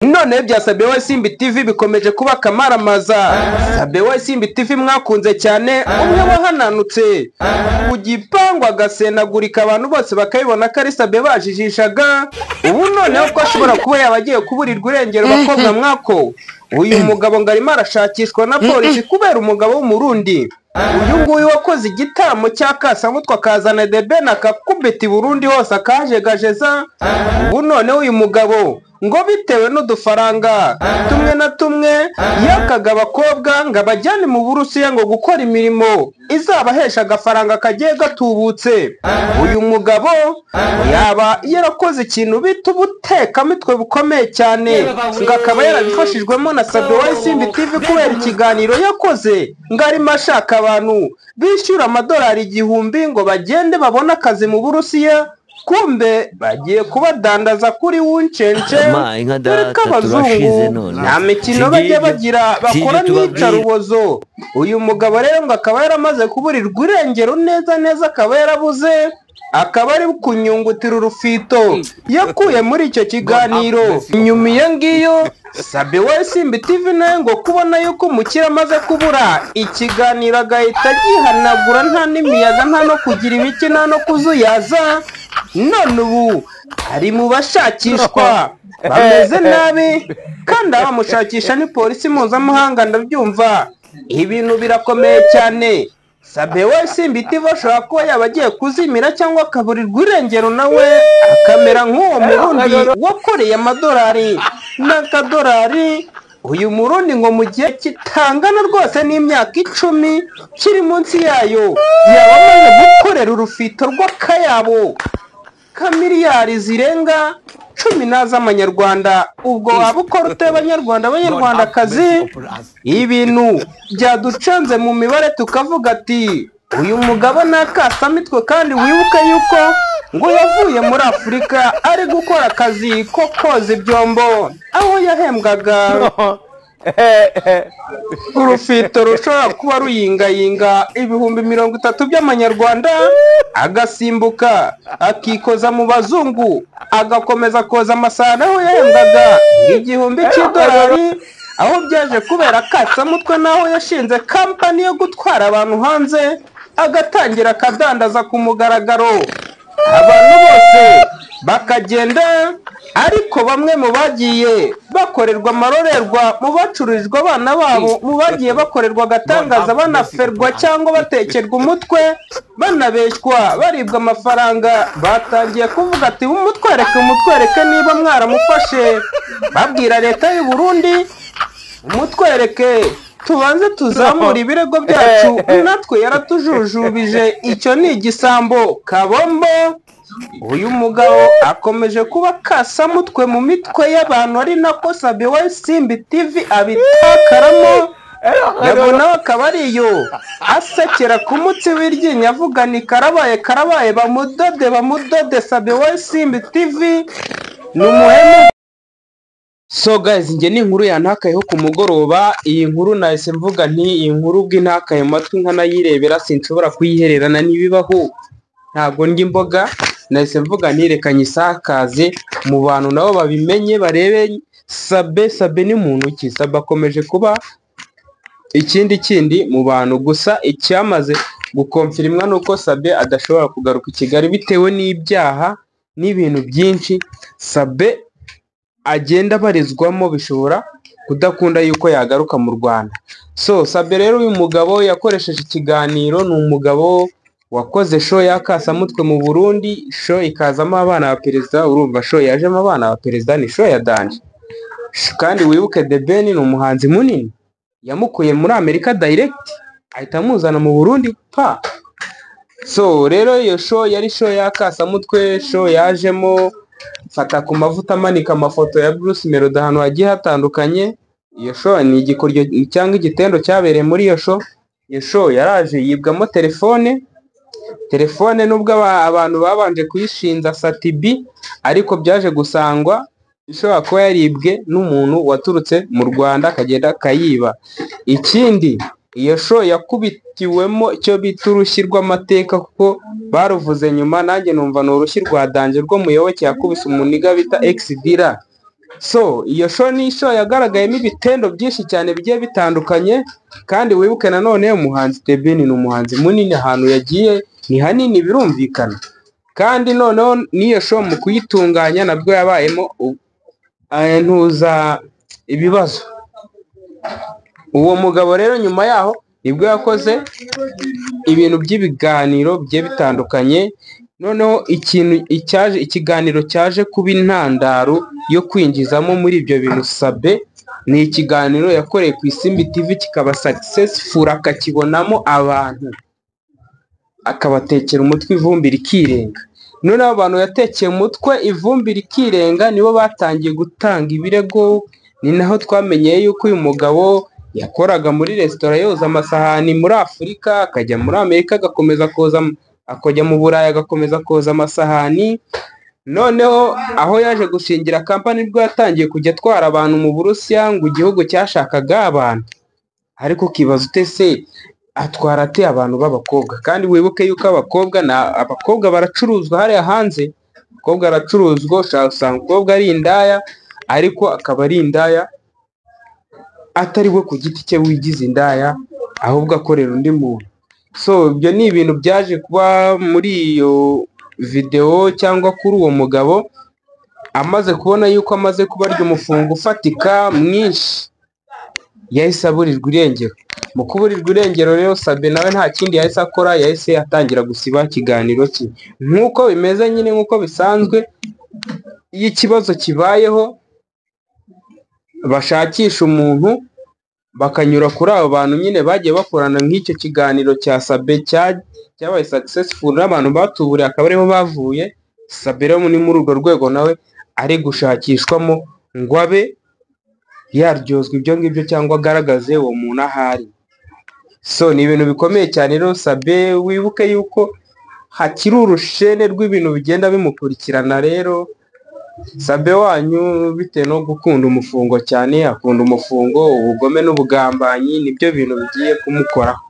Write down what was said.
None bya Sabe wa Simbi TV bikomeje kuba kamaramaza. Sabe wa Simbi TV mwakunze cyane, umwe wahananutse ku gipangu agasenagurika, abantu bose bakabibona ko ari Sabe bajijishaga. Ubu noneho ko ashobora kuba yaba agiye kuburirwa irengero, bakobwa mwako. Uyu mugabo ngo arimo arashakishwa na polisi kubera umugabo w'Umurundi uyu nguyu wakoze igitaramo cya kasamutwe, akazana The Ben, akakubita i Burundi hose, akajegajeza. Ubu noneho uyu mugabo ngo bitewe n'udufaranga tumwe na tumwe yakaga abakobwa ngo abajyane mu Burusiya ngo gukora imirimo izabahesha agafaranga kagiye gatubutse, uyu mugabo yaba yarakoze ikintu bita ubutekamitwe bukomeye cyane, ngo akaba yarabifashijwemo na Sabe wa Isimbi TV kubera ikiganiro yakoze ngo arimo ashaka abantu bishyura amadolari 1000 ngo bagende babone akazi mu Burusiya, kumbe bagiye kubadandaza kuri wuncence. Ma, inka Dore ko data abazungu turashize none. nta mikino bajya Singibyo, bagira, bakora singibyo tubabwira. n'iyicarubozo. Uyu mugabo rero ngo akaba yaramaze kuburirwa irengero neza neza, akaba yarabuze, akaba ari kunyungutira urufito yakuye muri icyo kiganiro. Nyuma iyo ngiyo, Sabe wa Isimbi TV nawe ngo kubona yuko umukire amaze kubura ikiganiro, agahita agihanagura, nta n'imiyaga, nta no kugira ibiki, nta no kuzuyaza, none ubu ari mu bashakishwa bameze nabi, kandi abamushakisha ni polisi mpuzamahanga. Ndabyumva ibintu birakomeye cyane. Sabe wa Isimbi TV ashobora kuba yaba agiye kuzimira cyangwa akaburirwa irengero, nawe akamera nk'uwo Murundi wakoreye amadolari n'akadolari. Uyu Murundi ngo mu gihe kitangana rwose n'imyaka 10 kiri munsi yayo, yaba amaze gukorera urufito rw'akayabo ka miliyari zirenga 10 na z'amanyarwanda. Ubwo waba ukora ute, Abanyarwanda, Abanyarwandakazi? Ibintu byaducanze mu mibare, tukavuga ati uyu mugabo ni akasamitwe. Kandi wibuke yuko ngo yavuye muri Afurika ari gukora akazi ko koza ibyombo, aho yahembwaga urufito rushobora kuba ruyingayinga 30,000 by'amanyarwanda, agasimbuka akikoza mu bazungu, agakomeza koza amasahani, aho yahembwaga 1000 cy'idolari, aho byaje kubera kasamutwe n'aho yashinze kampani yo gutwara abantu hanze, agatangira akadandaza ku mugaragaro, abantu bose bakagenda. Ariko bamwe mu bagiye bakorerwa amarorerwa, mu bacururijwe abana babo, mu bagiye bakorerwa agatangaza, banaferwa cyangwa batekerwa umutwe, banabeshywa, baribwa amafaranga, batangiye kuvuga ati umutwereke, umutwereke niba mwaramufashe, babwira leta y'u Burundi: umutwereke tubanze tuzamure ibirego byacu, natwe yaratujujubije, icyo ni igisambo kabombo. Uyu mugabo akomeje kuba kasamutwe mu mitwe y'abantu, ari nako Sabe wa Isimbi TV abitakaramo. Yabo nawe akaba ariyo asekera ku mutsi w'iryinyo, avuga ni karabaye, karabaye, bamudode, bamudode. Sabe wa Isimbi TV ni umuhemu. So guys, njye ni inkuru yantakayeho ku mugoroba. Iyi nkuru nahise mvuga nti iyi nkuru ubwo intakaye mu matwi nkanayirebera, sinshobora kuyihererana n'ibibaho, ntabwo ndya imboga. Nahise mvuga nti reka nyisakaze mu bantu nabo babimenye, barebe Sabe. Sabe ni muntu ki? Sabe akomeje kuba ikindi kindi mu bantu. Gusa icyamaze gukomfirimwa ni uko Sabe adashobora kugaruka i Kigali bitewe n'ibyaha n'ibintu byinshi Sabe agenda abarizwamo, bishobora kudakunda yuko yagaruka mu Rwanda. So Sabe rero, uyu mugabo yakoresheje ikiganiro, ni umugabo wakoze show ya kasamutwe mu Burundi, show ikazamo abana ba perezida. Urumva show yajemo abana ba perezida ni show ya danger. Kandi wibuke The Ben ni umuhanzi munini, yamukuye muri Amerika direct ahita amuzana mu Burundi pa. So rero iyo show yari show ya kasamutwe, show yajemo fata ku mavuta amanika amafoto ya Bruce Melody ahantu hagiye hatandukanye. Iyo show ni igikoryo cyangwa igitendo cyabereye muri iyo show. Iyo show yaraje yibwamo telefone. Telefone nubwo abantu babanje kuyishinza Sat-B, ariko byaje gusangwa ishobora kuba yaribwe n'umuntu waturutse mu Rwanda akagenda akayiba. Ikindi Iyo show yakubitiwemo icyo bita urushyi rw'amateka, kuko baruvuze nyuma nanjye numva ni urushyi rwa danger rwo Muyoboke yakubise umuniga bita X-Dealer. So iyo show ni show yagaragayemo ibitendo byinshi cyane bigiye bitandukanye. Kandi wibuke nanone umuhanzi The Ben ni umuhanzi munini, ahantu yagiye ni hanini birumvikana. Kandi noneho n'iyo show mu kuyitunganya nabwo yabayemo ntuza ibibazo. Uwo mugabo rero nyuma yaho nibwo yakoze ibintu by'ibiganiro bigiye bitandukanye. Noneho ikintu icyaje, ikiganiro cyaje kuba intandaro yo kwinjizamo muri ibyo bintu Sabe, ni ikiganiro yakoreye ku Isimbi TV kikaba successful, akakibonamo abantu akabatekera umutwe ivumbi rikirenga. Noneho abantu yatekeye umutwe ivumbi rikirenga nibo batangiye gutanga ibirego. Ni naho twamenyeye yuko uyu mugabo yakoraga muri resitora yoza amasahani muri Afurika, akajya muri Amerika agakomeza koza, akajya mu Burayi agakomeza koza amasahani. Noneho aho yaje gushingira kampani nibwo yatangiye kujya atwara abantu mu Burusiya, ngo igihugu cyashakaga abantu. Ariko ukibaza ute se atwara ate abantu b'abakobwa? Kandi wibuke yuko abakobwa na abakobwa baracuruzwa hariya hanze. Umukobwa aracuruzwa, ushobora gusanga umukobwa ari indaya, ariko akaba ari indaya atari we ku giti cye wigize indaya, ahubwo akorera undi muntu. So ibyo ni ibintu byaje kuba muri iyo videwo cyangwa kuri uwo mugabo, amaze kubona yuko amaze kubarya umufungo ufatika mwinshi, yahise aburirwa irengero. Mu kuburirwa irengero rero Sabe nawe nta kindi yahise akora, yahise atangira gusiba ikiganiro cye. Nk'uko bimeze nyine, nk'uko bisanzwe, iyo ikibazo kibayeho bashakisha umuntu bakanyura kuri abo bantu nyine bagiye bakorana, nk'icyo kiganiro cya Sabe cyabaye successful n'abantu batuburiye akaba ariho bavuye. Sabe rero ni muri urwo rwego nawe ari gushakishwamo ngo abe yaryozwa ibyo ngibyo cyangwa agaragaze uwo muntu ahari. So ni ibintu bikomeye cyane rero. Sabe wibuke yuko hakiri urushene rw'ibintu bigenda bimukurikirana. Rero Sabe wanyu bitewe no gukunda umufungo cyane, akunda umufungo, ubugome n'ubugambanyi nibyo bintu bigiye kumukoraho.